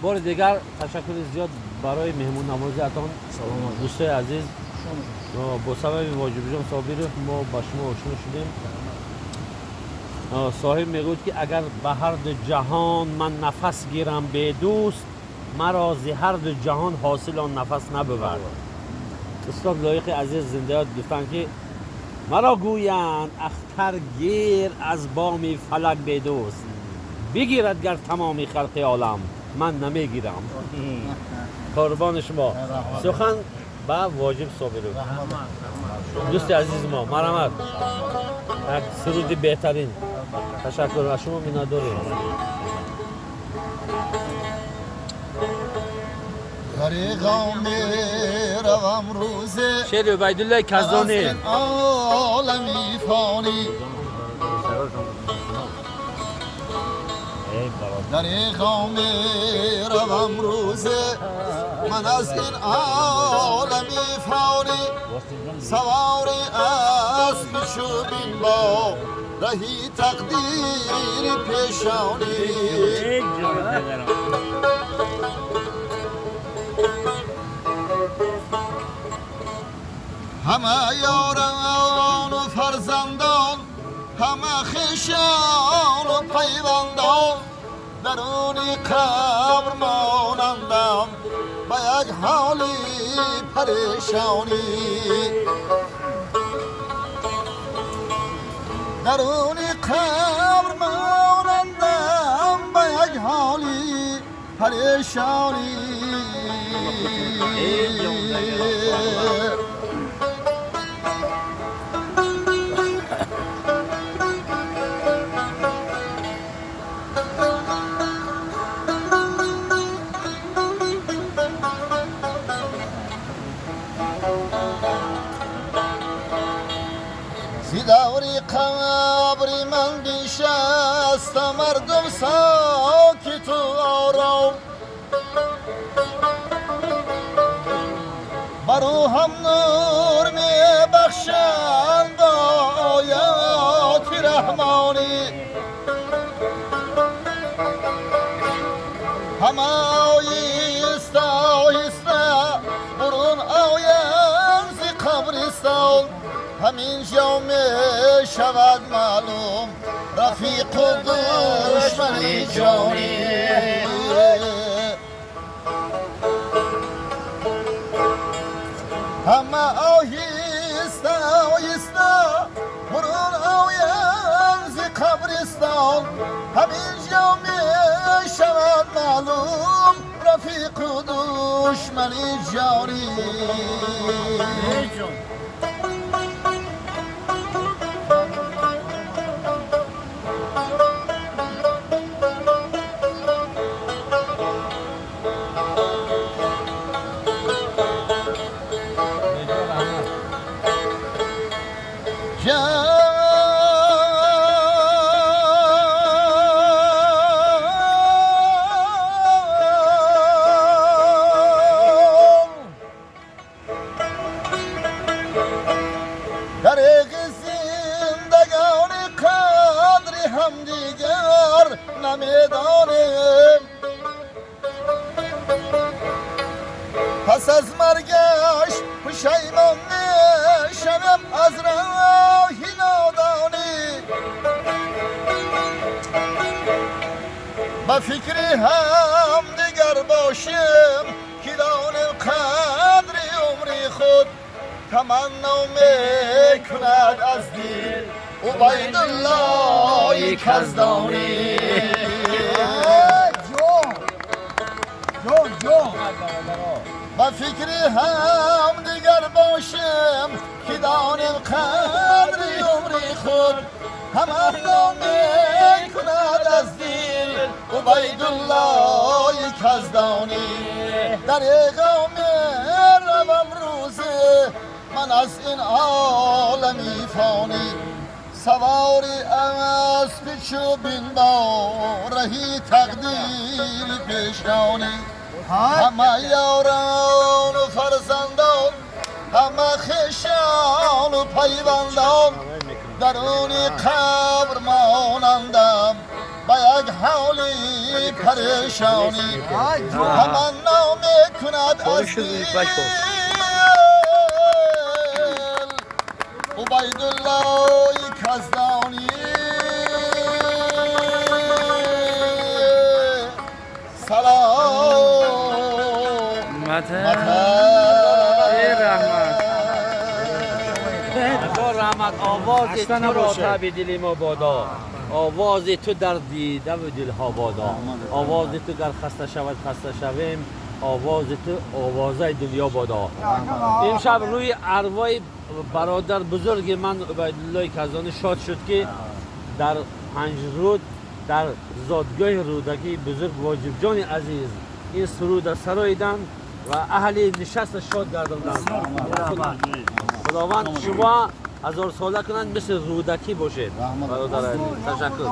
Бори дигар ташаккури зиёд барои меҳмоннавозиатон. Дӯстои азиз, бо сабаби Воҷибҷон Собиров мо ба шумо ошно шудем. Соҳиб мегӯяд, ки агар ба ҳар ду ҷаҳон ман нафас гирам бедӯст, маро зи ҳар ду ҷаҳон ҳосил он нафас набувад. Устод Лоиқи азиз зиндаёд гуфтанд, ки маро гӯянд ахтар гир аз боми фалак бедӯст, бигирад гар тамоми халқи олам, ман намегирам. Қурбони шумо. Сухан ба Воҷиб Собиров, дӯсти азизи мо, марҳамат, як суруди беҳтарин. Ташаккур, аз шумо миннатдорем. Дареғо меравам рӯзе. Шеъри Убайдуллои Каздонӣ. Олами фонӣ, дареғо меравам рӯзе ман аз ин олами фонӣ, савори аспи чӯбин бо раҳи тақдири пешонӣ. Ҳама ёрону фарзандон, ҳама хешону пайвандон, даруни қабр монандам ба як ҳоли парешонӣ. Даруни қабр монандам ба як ҳоли парешонӣ. Зи даври қабри ман бишаста мардум сокиту ором, бар ӯ ҳам нур мебахшанд бо оёти раҳмонӣ. Ҳама оҳиста оҳиста бурун оянд зи қабристон, ҳамин ҷо мешавад маълум рафиқу душмани ҷонӣ. Ҳама оҳиста оҳиста бурун оянд зи қабристон, ҳамин ҷо мешавад маълум рафиқу душмани ҷонӣ. Дареғи зиндагони қадри ҳамдигар намедонем, пас аз маргаш пушаймон мешавем аз роҳи нодонӣ. Ба фикри ҳамдигар бошем, ки донем қадри умри худ, таманно мекунад аз дил Убайдуллои Каздонӣ. Ба фикри ҳамдигар бошем, ки донем қадри умри худ, таманно мекунад аз дил Убайдуллои Каздонӣ. Дареғо меравам рӯзе ман аз ин олами фонӣ, савори аспи чӯбин бо раҳи тақдири пешонӣ. Ҳама ёрону фарзандон, ҳама хешону пайвандон, даруни қабр монандам Ба як ҳоли парешонӣ таманно мекунад аз дил Убайдуллои Каздонӣ. Саломат. هزار رحمت. آواز تو را طبع دل ما بادا، آواز تو در دیده و دلها بادا. آواز تو گر خسته شود خسته شویم، آواز تو آوازه دنیا بادا. امشب روی اروای برادر بزرگ من عبیدالله کزانی شاد شد که در پنجرود، در زادگاه رودکی بزرگ واجب جان عزیز، این سرود سراییدن و اهل نشست شاد گرداندن. خداوند شما هزار ساله کنند، مثل رودکی باشید برادر عزیز. تشکر.